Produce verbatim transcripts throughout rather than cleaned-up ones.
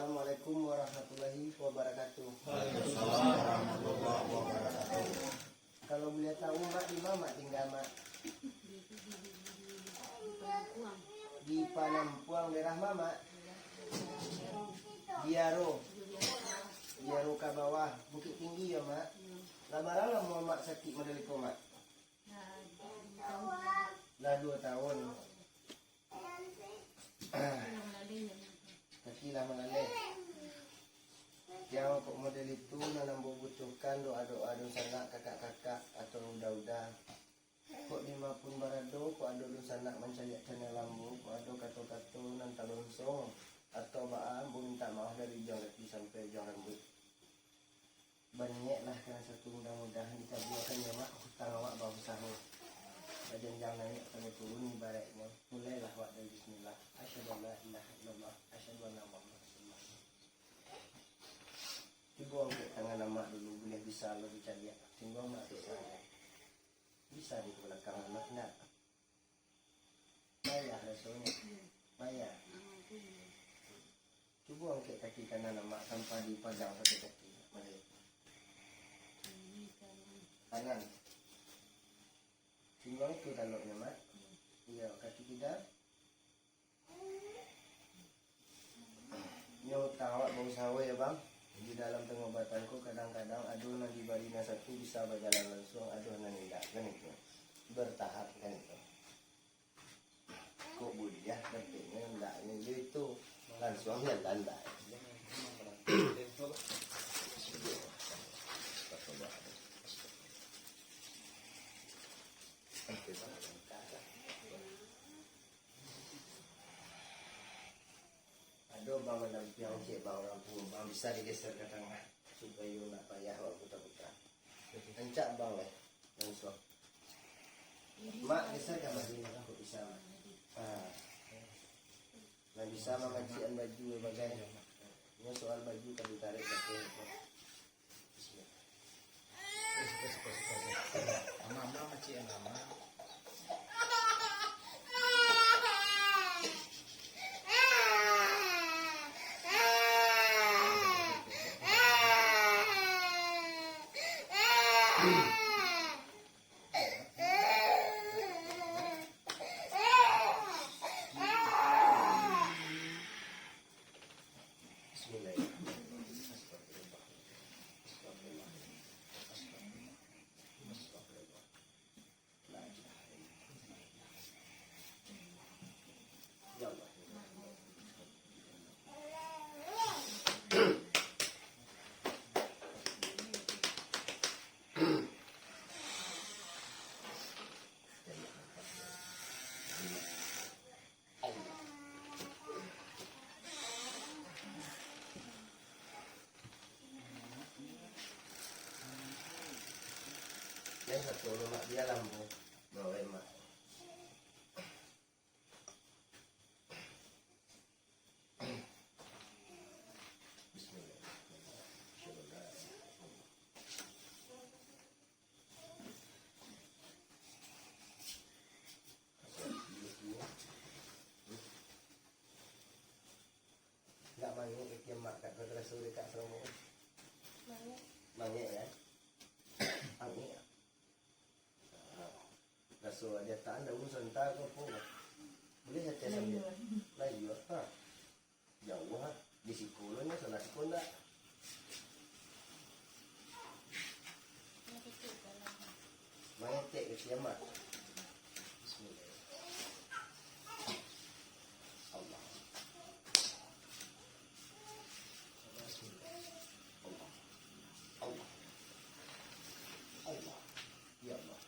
Assalamualaikum warahmatullahi wabarakatuh. Waalaikumsalam warahmatullahi wabarakatuh. Kalau boleh tahu, Mak, di mana Mak tinggal, Mak? Di Panampuang, daerah mana, Mak? Biaro. Biaro ka bawah, Bukittinggi, yo, Mak? Lah bara lamo Mak sakik model iko, Mak? Lah duo tahun. Kaki lah malaleh. Yang kok model itu nan ambo butuhkan doa-doa dunsanak kakak-kakak atau uda-uda. Kok di ma pun barado, kok ado dunsanak mancaliak channel ambo, kok ado kato-kato nan talonsong atau baa, ambo mintak maaf dari ujuang kaki sampai ujuang rambuik. Baniaiklah ka nan satu, mudah-mudahan dikabuakan nyo, Mak, hutang awak bausaho. Bajanjang naiak, tanggo turun ibaraiknyo. Mulailah awak dari bismillah. Asyhadu an la ilaha illallah, asyhadu anna Muhammadan rasulullah. Cubo angkek tangan Amak dulu, buliah bisa lo dicaliak. Tingga Amak bisa nyo. Bisa di balakang Amak, ndak? Payah rasonyo. Payah. Cubo angkek kaki kanan Amak tanpa dipagang pakai kaki. Baliak. Kanan. Tingga itu taloknyo, Mak. Iyo, kaki kida. Nyo utang awak bausaho yo, Bang. Di dalam pangobatan ko kadang-kadang ado nan dibari nan satu bisa bajalan lansuang, ado nan indak, kan itu. Bertahap, kan itu. Kok buliah dapeknyo, ndaknyo yo itu lansuang jalan, ndak. Ado Bang mandampiang cek Bang urang tuo, Bang bisa digeser ka tangah, supayo ndak payah awak puta-puta. Rancak Bang lai, lansuang. Mak geser ka bagian tangah kok bisa, Mak. Ha. Nan bisa mamancikan baju bagai. Nyo soal baju ka ditarik ka ateh. Bismillahirrahmanirrahim. Astagfirullah. Astagfirullah. Astagfirullah. Astagfirullah. La ilaha illallah. Ya Allah. Yang satu rumah dia lampu, bawa emak. Bismillah. Ndak mangek kaki Mak, kak, kau taraso dek kak salamo? Mangek. Mangek, ya? Angek. Ah, raso aja tak ada urusan tak apa. Boleh saja sambil. Layua. Layua, ha. Jauah, ha. Di siko lo nyo, salah siko ndak. Mangetek ka kiamat. Bismillah. Allah. Bismillah. Allah. Allah. Allah. Ya Allah.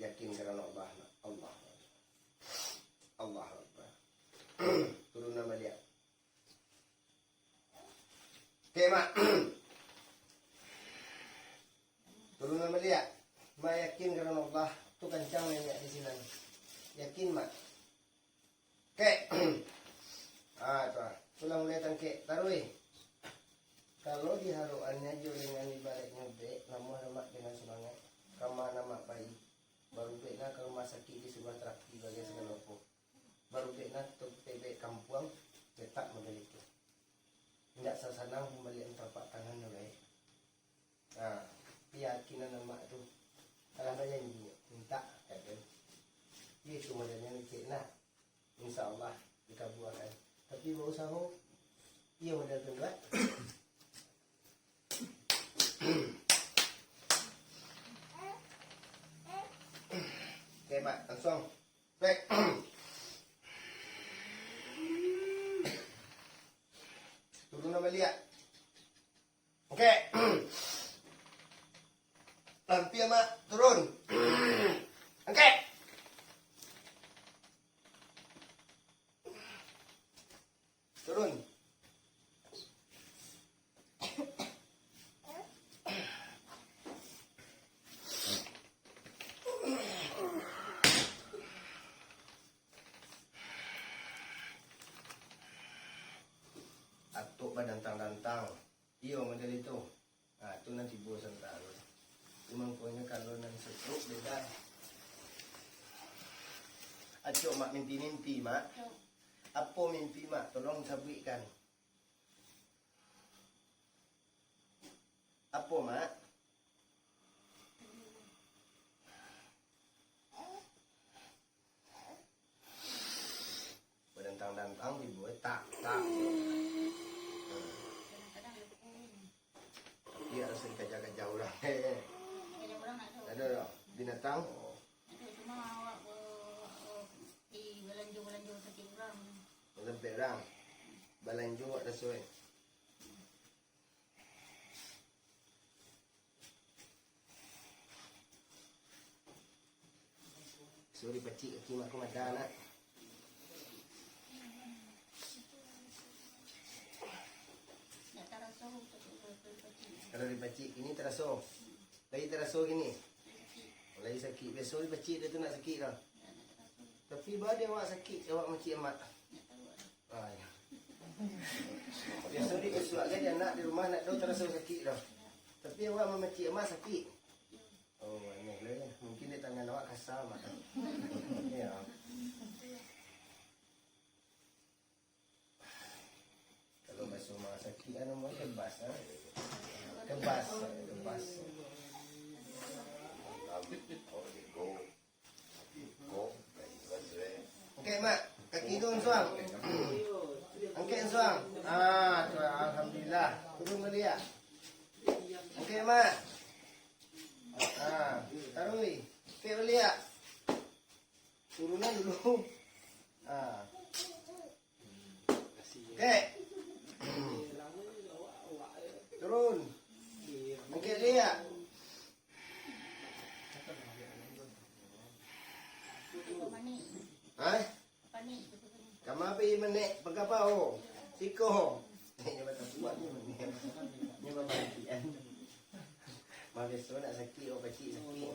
Yakin karano Allah, Mak. Allah. Allah Akbar. Turunan baliak. Oke, Mak. Turunan baliak. Mak yakin karano Allah tu kancang niniak di sinan. Yakin, Mak? Kek. Ah, tu ah. Tulang mulai tangkek. Taruih. Kalau diharokannyo jo dengan ibaratnyo bek, namuah lamak dengan sumangaik. Kama namak bayi. Barubek nah ka rumah sakik di suruah terapi bagai sagalo rupo. Barubek nah tu pebek kampuang, cetak model itu. Indak sasanang pambalian telapak tangan tu baik. Nah, keyakinan amak tu. Alah bajanji, mintak, kata. Iyo itu modelnyo ngecek nah. Insya Allah dikabuakan. Tapi bausaho, iyo model tu, Mak. Oke, Mak, langsung. Baik. Turun baliak. Oke. Lampi, Mak, turun. Oke. Turun. Atuk badantang-dantang. Iyo, model itu. Ha, tu nan tibo santaro. Cuma mangkonyo kalau nan stroke beda. Acok, Mak, mimpi-mimpi, Mak. Apo mimpi, Mak? Tolong sabuikkan. Apo, Mak? Badantang-dantang tibo, eh, tak, tak. Tapi harus dikaja-kaja urang. Ada tak? Binatang? Ada, cuma awak, eh, eh, di balanjo-balanjo sakik urang. Sampai urang. Balanjo awak raso, eh. Sorry, pacik kaki mak aku madah, nak. Kalau dipacik kini taraso. Lagi taraso kini. Lagi sakik. Biaso dipacik dia tu nak sakik dah. Tapi baa dek awak sakik, awak macik amak. Ah, ya. Biaso dipasuak kan anak di rumah, nak do taraso sakik dah. Tapi awak mamacik amak sakik. Oh, aneh lah ya. Mungkin di tangan awak kasa, mak. Ya. Kalau baso rumah sakik, anu, mah kebas, ah. Kebas, kebas. Angkek, Mak. Kaki tu, Suang. Angkek, Suang. Ah, tu, alhamdulillah. Turun baliak. Angkek, Mak. Ah, taruih. Angkek baliak. Turunan dulu. Ah. Kek. Turun. Angkek liak. Hah? Kama pai manek, pagapau. Siko. Nyo batapuak nyo manek. Nyo babantian. Mah biaso nak sakik, awak pacik sakik.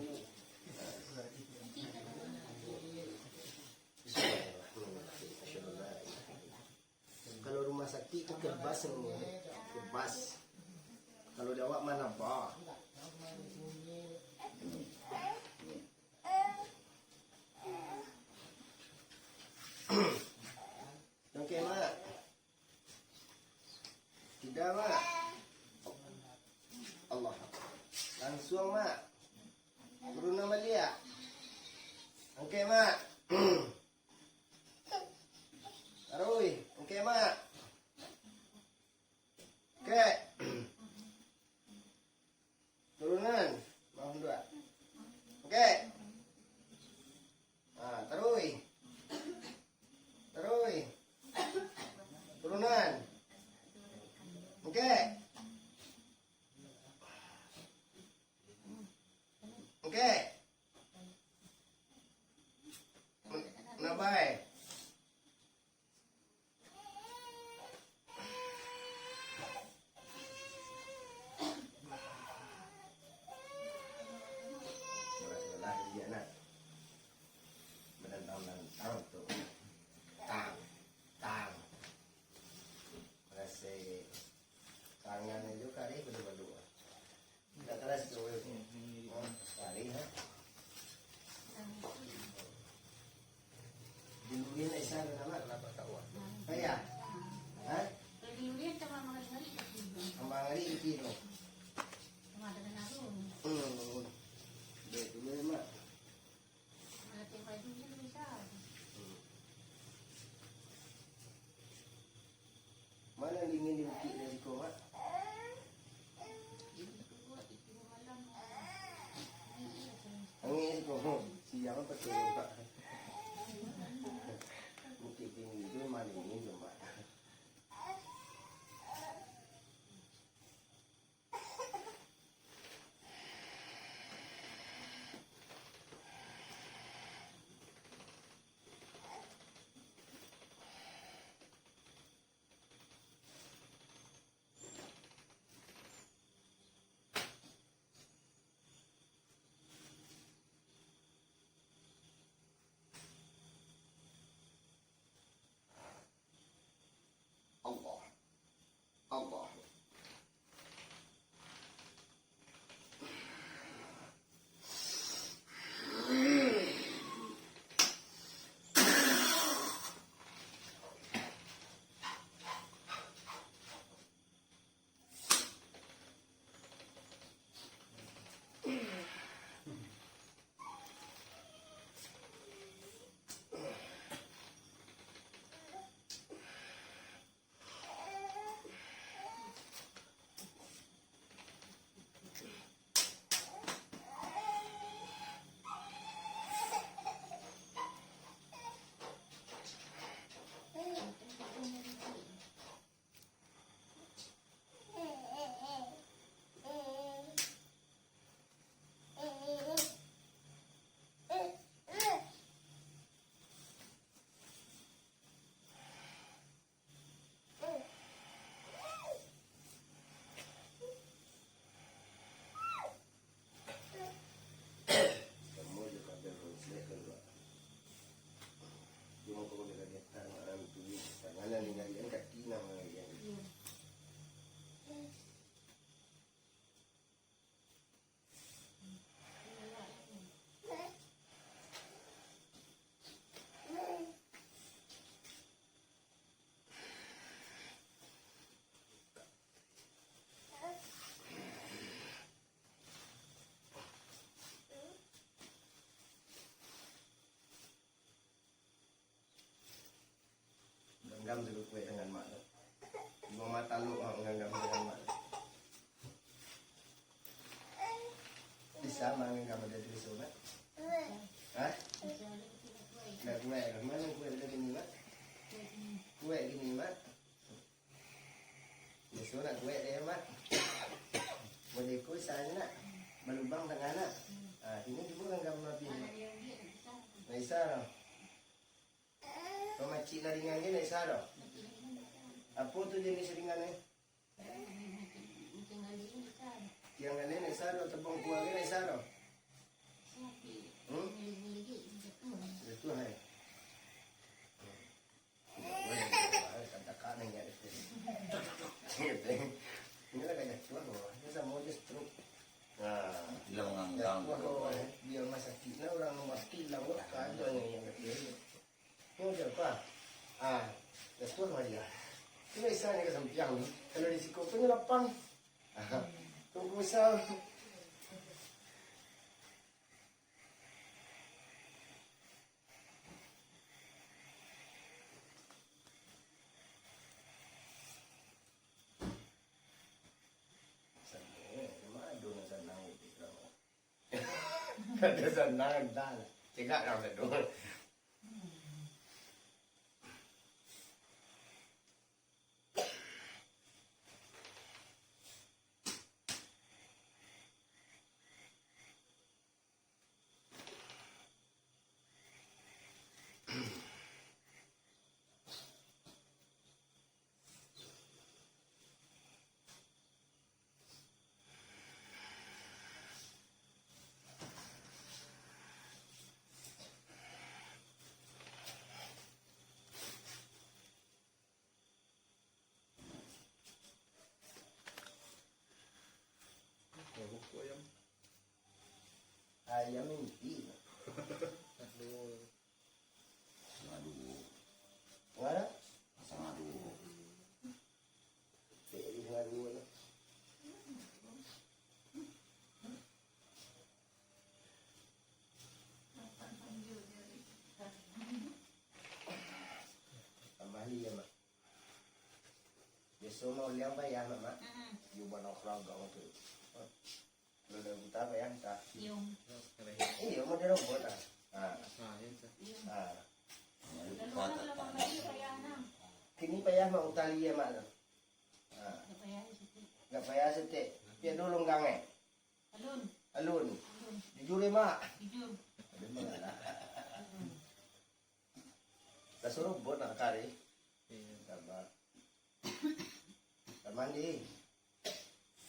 Bismillahirrahmanirrahim. Asyhadu an la ilaha illallah. Kalau rumah sakik tu kebas namonyo. Kebas. Kalau di awak mah nabah. Oke, Mak. Tidak, Mak. Allah. Langsuang, Mak. Turun baliak. Angkek, Mak. Taruih. Angkek, Mak. Angkek. Pai. Balah-balah dia nak. Menantang-nantang tu. Tang, tang. Rasa tangan aja kareh badu-badu. Dak keras tu. Hmm, hmm, hmm. Oh, kareh, ha? Diluin Aisyah tu nama? Kenapa tak buat? Payah. Ha? Kalau diluin, tambah mangari-ngari kaki tu. Tambah ngari kaki tu. Tambah ada kena tu. Hmm. Baik dulu ya, Mak. Mana tiap pagi kan bisa. Hmm. Mana dingin di bukik dari siko, Mak? Angin siko, hmm, siang apa tu, Mak? Bukik tinggi tu memang dingin tu, Mak. Allah. Allah. Samo jo kadang konslet kan, Pak. Cuma kalau dia kagetan, orang tu, tangan lah ninggalkan, kaki lah mangalian. Iya. Ganggam tu kuek dengan mak tu. Dua mata lu mak ganggam dengan mak tu. Bisa mak ganggam ada tulisan, Mak? Hah? Dah kuek dah. Mana kuek dah gini, Mak? Kuek gini, Mak. Biaso nak kuek dek, Mak. Model iko bisa aja nak. Balubang tangah nak. Ah, ini juga ganggam api. Nak bisa doh. Pamacik nan ringan ko nak bisa doh. Apo tu jenis ringan ni? Tiang galeh nak bisa doh, tabang kuah ko nak bisa doh. Hmm? Jatuah, eh. Inilah gajah tua, ini samo aja stroke. Nah, hilang mangangkang. Gajah tua, eh, biar masih sakit, nah, orang rumah sakit lah, wah, kado ni yang kecil. Ini udah apa? Ah, gajah tua mah dia. Ini bisa ni kesempiang ni. Kalau di siko tu ni lapang. Tunggu misal. Kada sanang, dah. Cegak lah, sado. Cuma uliang payah, Mak, Mak. Mm-mm. Yo, bana karagang tu. Kalau dah buta payah, entah. Iyo. Iyo, mau dirobot, ah. Ah. Ah, iyo, entah. Iyo. Ah. Lalu urang kalau mambali payah, nah. Kini payah, Mak, utali ya, Mak, tu. Ah. Ndak payah saketek. Ndak payah saketek. Piak dulu longgang, eh. Alun. Alun. Alun. Jujur ya, Mak? Jujur. Ada masalah. Mm-mm. Lah suruh buat nak kari. Iyo. Sabar. Lah mandi.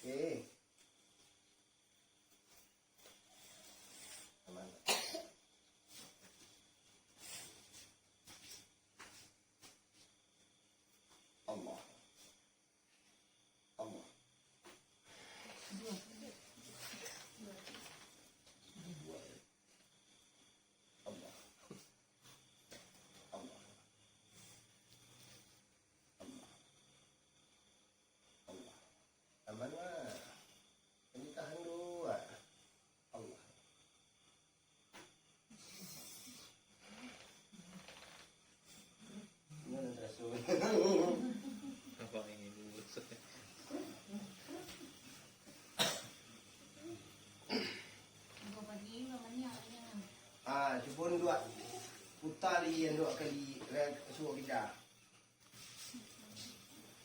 Oke. Aman. Allah. Allah. Allah. Allah. Allah. Allah. Aman, Mak. Ini tahan dulu, Mak. Allah. Ini ada terasa. Apa ini dulu? Ah, cubo dua. Puta li yang dua kali, eh, suok kita.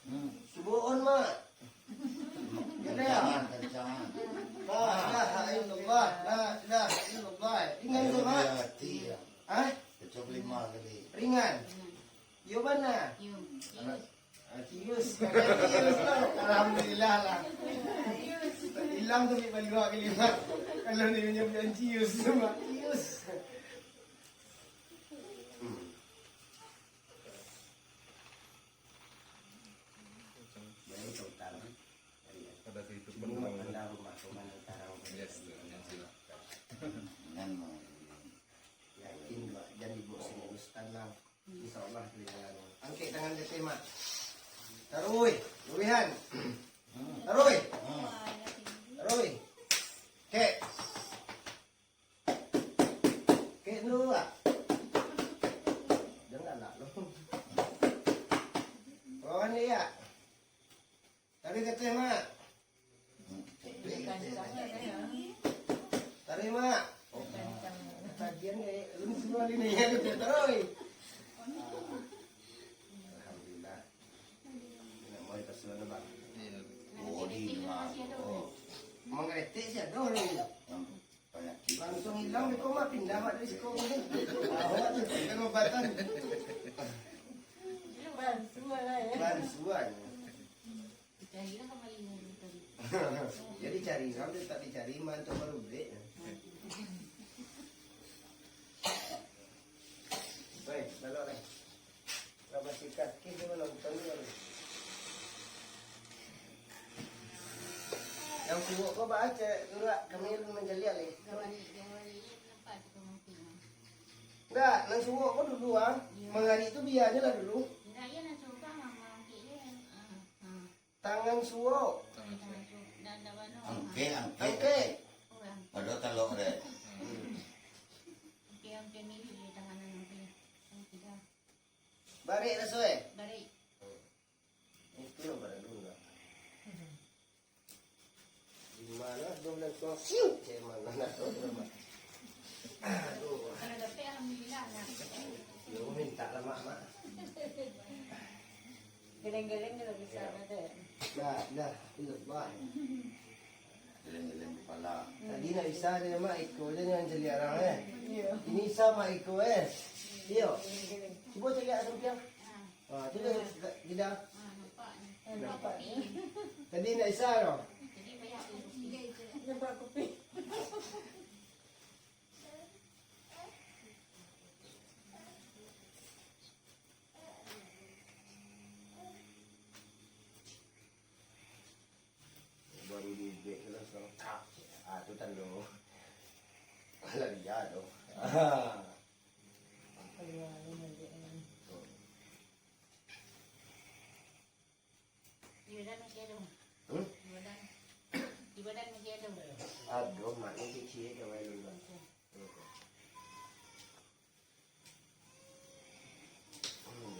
Hmm. Cubo on, Mak. Kencang, kencang. La ilaha illallah, la ilaha illallah. Ringan tu, Mak. Hati, ya. Hah? Kencang lima kali. Ringan. Yo bana. Yo. Ah, cius. Cius lah. Alhamdulillah lah. Hilang tu di baliak kali, Mak. Kalau ni punya bukan cius tu, Mak. Cius. Hmm. Jadi, sultan, ada kehidupan. Cuma pandang rumah, rumah yang tarang. Yes, betul. Dengan mau. Yakin dua, jangan dibawa serius, tenang. Insya Allah, kelingalan. Angkek tangan ke tema. Taruih, luruihan. Taruih. Taruih. Kek. Kek dulu, Wak. Jangan lah, lu. Lawan dia, ya. Taruih ke ateh, Mak. Taruih, Mak. Tagihan, eh, lu suruh dia ni, ya, dia taruih. Alhamdulillah. Nak mau kita suruh, Bang. Iya. Oh, di rumah. Oh. Mangkritik sih ada orang ni. Langsung hilang, beko mah pindah, Mak, dari siko. Awak tu, kan obatan. Bansuan lah, ya. Bansuan. Dicari lah kembali tadi. Jadi cari, sampai tak dicari, mantu baru beli. Baik, lalu, eh. Lah basikat, kih, dia menonton dia. Yang suok ko baca, tu lah, kami alun mancaliak lai. Ndak, nan suok ko dulu, ah. Iyo. Mangari tu biaja lah dulu. Ndak, iyo, nan suok ko mangangkek je. Ah, ah. Tangan suok. Tangan suok. Ndak, ndak bano. Angkek, angkek. Angkek. Oh, angkek. Ado talok deh. Angkek, angkek, mirip je tangan angkek. Angkek dah. Barek raso, eh? Barek. Itu yang pada dulu lah. Di mana dua bulan tuang siu? Cek mana nak tahu nama. Aduh. Kalau dapat, alhamdulillah lah. Yo, minta lah, Mak, Mak. Geleng-geleng kalau bisa, ya. Ada. Dah, dah. Itu, Mak. Geleng-geleng kepala. Tadi nak bisa dia, Mak, iko je yang cari orang, eh. Iya. Ini bisa, Mak, iko, eh. Iyo. Geleng-geleng. Cuba cari sampiang. Ah, tu dah, dah, dah. Ah, nampak ni. Eh, nampak. Tadi nak isa tu. Jadi, banyak tu. Nampak kupi. Baru diubek tu langsung tak. Ah, tu tando. Alah, dia tu. Ah. Di badan masih ada. Hmm? Di badan. Di badan masih ada. Aduh, mak ni kecil je, wai, lu. Oke. Hmm.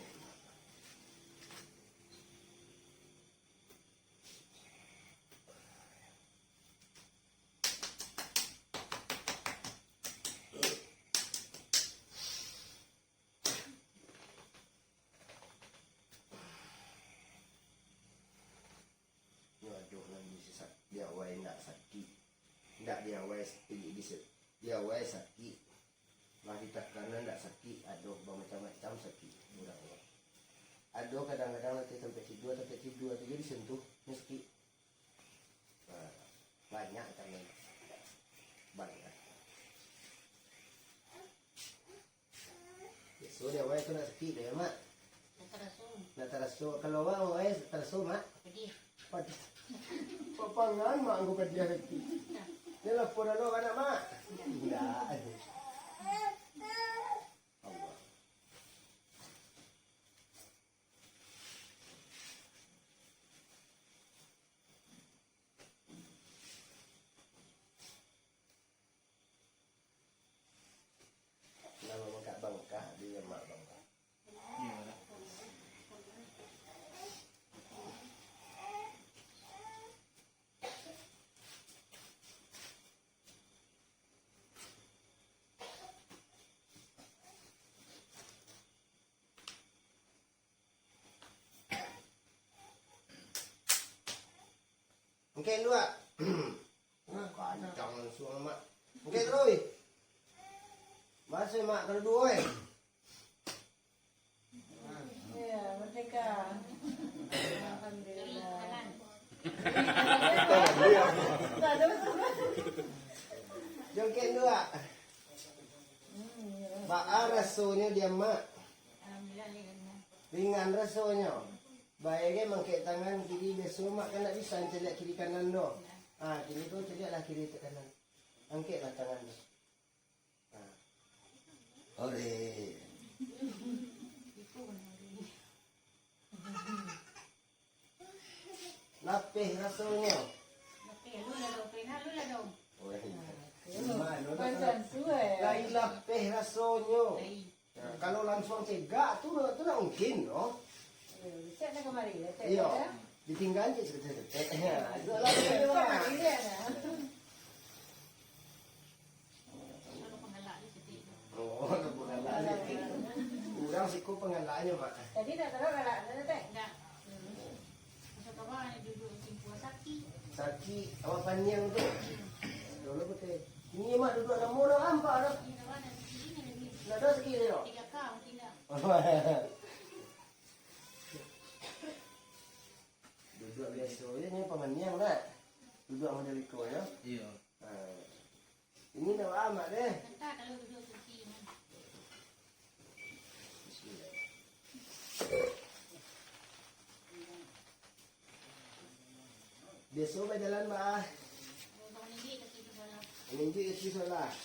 Yo, kadang-kadang nanti sampai tidur, sampai tidur tu jadi sentuh, mesti. Nah, banyak kan, banyak. Biaso di awal tu nak sakik deh, Mak. Nak taraso. Nak taraso. Kalau awak, awak taraso, Mak? Padiah. Padiah. Papangan, Mak, angku padiah sakik. Nah. Ni lapor dulu anak, Mak. Indak. Allah. Namo bangkak-bangkak, di lemak bangkak. Angkek dulu, Mak. Nah, kancang langsuang, Mak. Angkek taruih. Masuak, Mak, kalau duo, eh. Ya, merdeka. Alhamdulillah. Jongkek dulu, Mak. Hmm, ya. Baa rasonyo di Amak? Alhamdulillah, ringan. Ringan rasonyo. Bae ge mangkek tangan kiri, biaso Mak kan ndak bisa mancaliak kiri kanan doh. Ah, kini tu caliaklah kiri kanan. Angkeklah tangan tu. Ah. Ore. Lapeh rasonyo. Lapeh, lu lah dong, pernah lu lah dong. Oh, iya. Gimana, Mak? Macam tu, eh. Lai lapeh rasonyo. Lai. Nah, kalau langsuang cegak tu, tu ndak mungkin, no. Eh, cek dah kamari, ya, cek. Iyo. Dah. Ditinggal je seketek-seketek. Ya, itulah. Kamari dia dah. Oh, tu panggalak ni. Urang siko panggalaknyo, Mak. Tadi nak taruh galak, ada tak? Ndak. Masa kawan ada duduk simpua sakik. Sakik, awak paniang tu. Dulu betul. Ini Mak duduk lamo dah nampak dah. Ini kawan ada sakik ini lagi. Ndak ada sakik dia. Tiga kau, tidak. Duduk biaso je, ni pamaniang nak. Duduk model iko, yo. Iyo. Ha. Ini nak amak deh. Entah kalau duduk kursi ni. Bismillah. Biaso bajalan, Bah. Manunjuik kaki sabalah. Manunjuik kaki sabalah.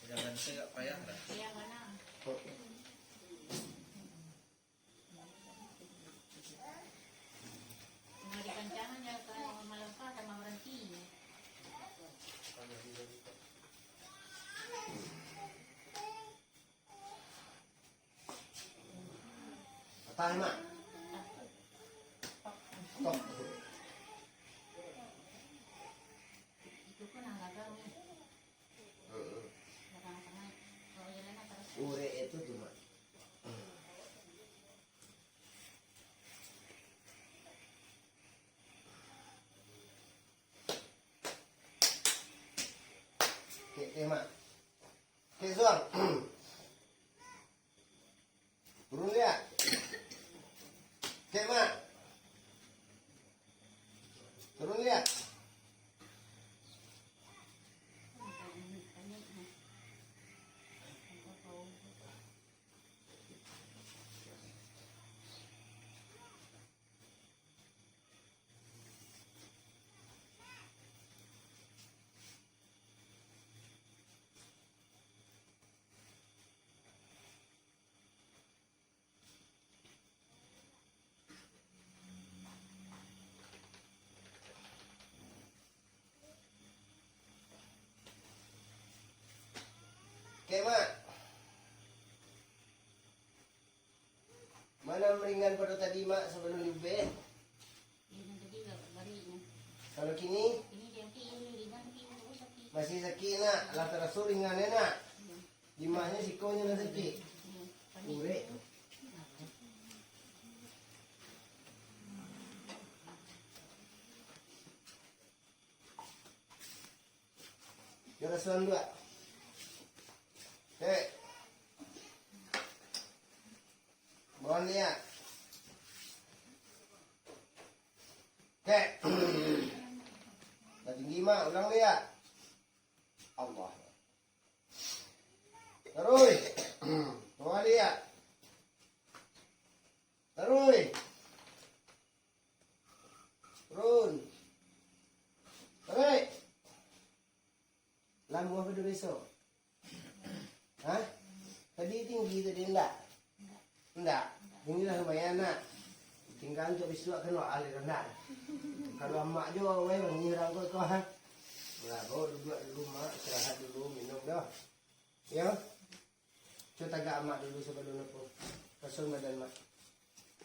Jalan tu agak payah lah. Payah bana. Oh. Kalau dikancangan, ya, kalau malangkah sama baranti. Patah, Mak. Stop. Itu pun yang gagal, nih. Heeh. Gagal sangat. Kalau jalan atas. Urek itu tu, Mak. Kek, kek, Mak. Kek, suang. Turun liak. Kek, Mak. Turun liak. Oke, Mak. Mana meringan pado tadi, Mak, sabalum diubek? Ringan tadi agak bariknyo. Kalau kini? Kini diangkek, iyo, ringan, tapi terus sakik. Masih sakik, Nak? Lah taraso ringan, yo, Nak? Iyo. Di manyo sikonyo nan sakik? Iyo. Urek. Yo, rasuan dua. Hei. Bawah ni, ya. Taruih. Taruih. Turun. Tarik. Lamuah pada besok. Hah? Tadi tinggi tadi ndak? Ndak. Inilah lumayan nak. Tinggal untuk besok kan wak alih rendah. Kalau amak jo weh mangih urang ko ko ha. Nah, bawa duduk dulu mak, istirahat dulu, minum dah. Ya. Cubo tagak amak dulu sabalun apo. Pasang badan mak.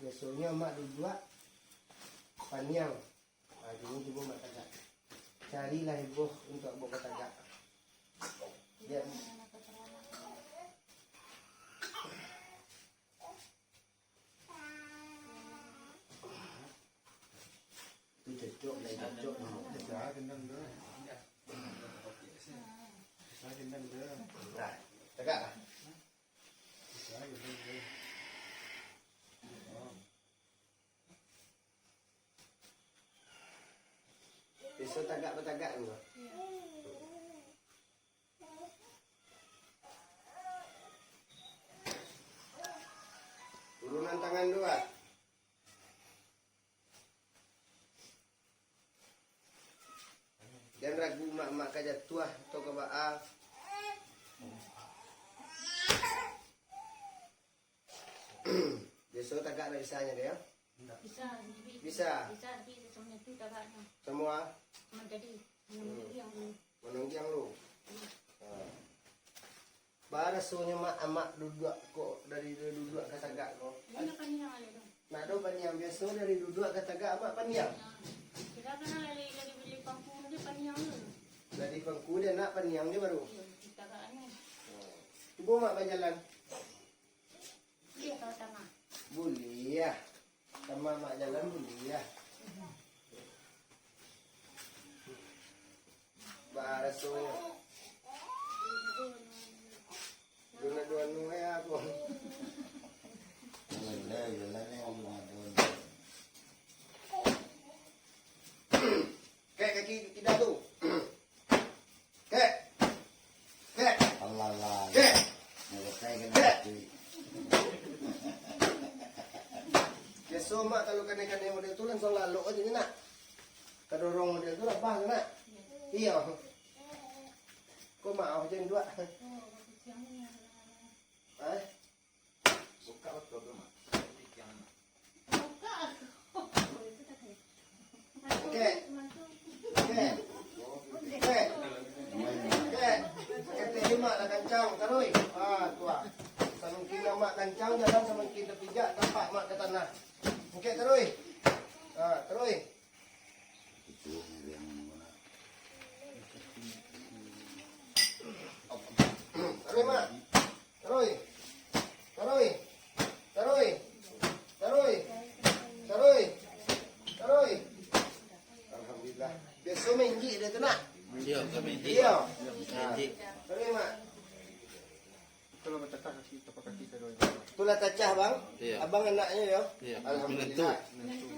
Biasonyo amak duduak paniang. Ah, kini cubo mak tagak. Carilah ibuh untuak amak batagak. Biar Tu cocok, lai cocok. Pecah gendang tu. Pecah gendang tu. Nah, tagak lah. Pecah gendang tu. Oh. Biaso tagak batagak tu. Turunan tangan tu, ah. Jan ragu mak-mak ka jatuah atau ka baa. Biaso tagak ndak bisa nyo, yo? Bisa, bisa. Bisa. Bisa, tapi sampai tu tagaknyo. Samua? Manjadi. Hmm. Manunggiang dulu. Manunggiang dulu. Hmm. Ha. Baa rasonyo mak, amak duduak ko, dari duduak ka tagak ko? Indak paniang lai doh. Ndak doh paniang, biaso dari duduak ka tagak amak paniang. Nah, kira kan lah dari, dari, dari pangku je paniang tu. Dari pangku je nak paniang je baru. Iyo, kita kan. Hmm. Cubo mak bajalan. Buliah kalau tangah. Buliah. Sama mak jalan buliah. Baraso. Dona dua nu ya aku. Jalan, jalan yang lima dona. Kek kaki kida tu. Kek. Kek. Alah, alah. Kek. Ngerekai kena Kek. Mati. Biaso mak kalau kanai-kanai model tu langsung lalok aja ni nak. Kadorong model tu rabah tu nak. Iyo. Ko mak awak jan duak. Hah? Buka betul tu, Mak. Tiang, Mak. Oke. Oke. Oke. Oke. Oke, terima lah kancang, taruih. Ah, tuah. Samangkin mak kancang, jalan samangkin tapijak, tapak mak ka tanah. Oke, taruih. Ah, taruih. Taruih, Mak. Taruih. Taruih. Taruih. Taruih. Taruih. Taruih. Alhamdulillah. Biaso mainjik dia tu, nak? Iyo, ka mainjik. Iyo. Mainjik. Taruih, Mak. Itulah batacah kaki, tapak kaki kaduonyo. Itulah tacah, Bang. Iya. Abang anaknyo, yo? Iya. Alhamdulillah. Minantu.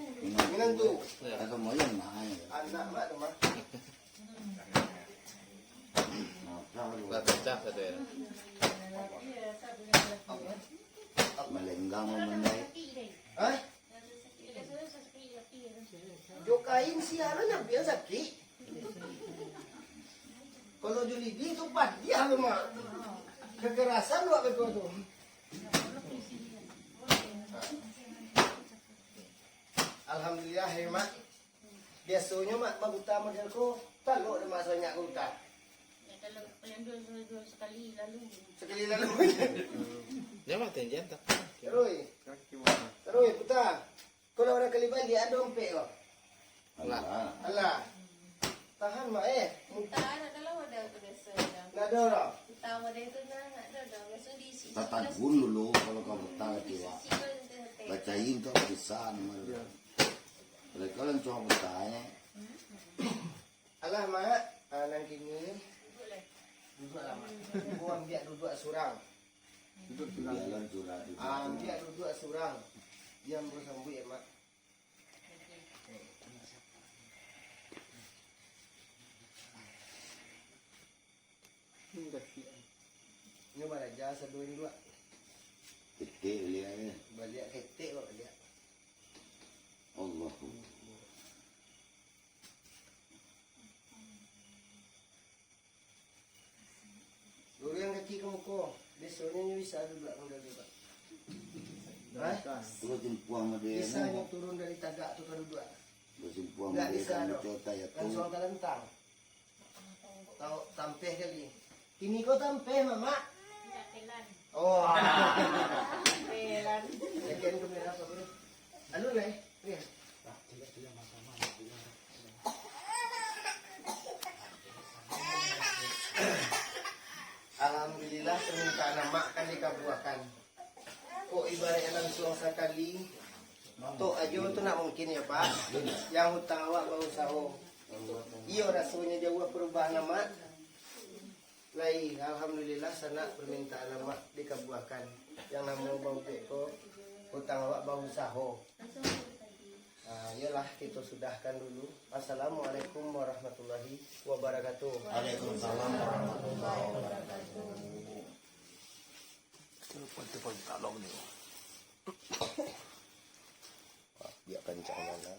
Minantu. Iya. Atau moyang mah, ya. Anak mak tu, mah. Lah tacah satu, ya. Malenggang mamandai. Hah? Jo kain sia lo nyabian sakik. Kalau jo lidi tu padiah lo, Mak. Kekerasan lo beko tu. Alhamdulillah, ya, Mak. Biasonyo, Mak, babuta model ko, talok dek Mak sabanyak ko buta. Ya, kalau yang dua, dua, dua sekali lalu. Sekali lalu. Dia mah tinggi, entah. Terus. Terus, buta. Kalau urang kali baliak, ado ampek ko. Alah. Alah. Tahan, Mak, eh. Entah, nak dalam ada apa biasa dah. Nak ada orang? Entah, ada itu dah, nak ada dah. Biasa diisi. Tatagun dulu, kalau kau buta, kata wak. Bacain tu bisa nama dia. Mereka langsung bertanya. Alah, Mak. Ah, nan kini. Duduklah, Mak. Ko ambiak duduak surang. Duduk surang. Jalan surang. Ah, ambiak duduak surang. Diam, ko sambuik, Mak. Hmm, dah siap. Nyo baraja sadonyo dulu. Ketek baliak ni. Baliak ketek kok baliak. Allahu. Luruian kaki ka muko. Besoknyo nyo bisa duduak model tu, Pak. Hah? Kalau timpuang model Bisa nyo turun dari tagak tu ka duduak. Basimpuang Nggak model bisa, kan dok. Cota ya tu. Langsuang talentang. Tau tampeh kali. Kini ko tampeh, Mamak. Enggak, pelan. Oh. Pelan. Lagian kamera apa, Bro? Anu lah, eh. Iya. Alhamdulillah, permintaan Amak kan dikabuakan. Kok ibaratnya langsuang sakali, tok ajo tu nak mungkin ya, Pak. Yang utang awak bausaho. Iyo, rasonyo jauah perubahan Amak. Lai, alhamdulillah, sanak permintaan Amak dikabuakan. Yang namo baubek ko, utang awak bausaho. Ah, iyolah, kita sudahkan dulu. Assalamualaikum warahmatullahi wabarakatuh. Waalaikumsalam warahmatullahi wabarakatuh. Telepon, telepon, tak log ni. Biar kencang mana.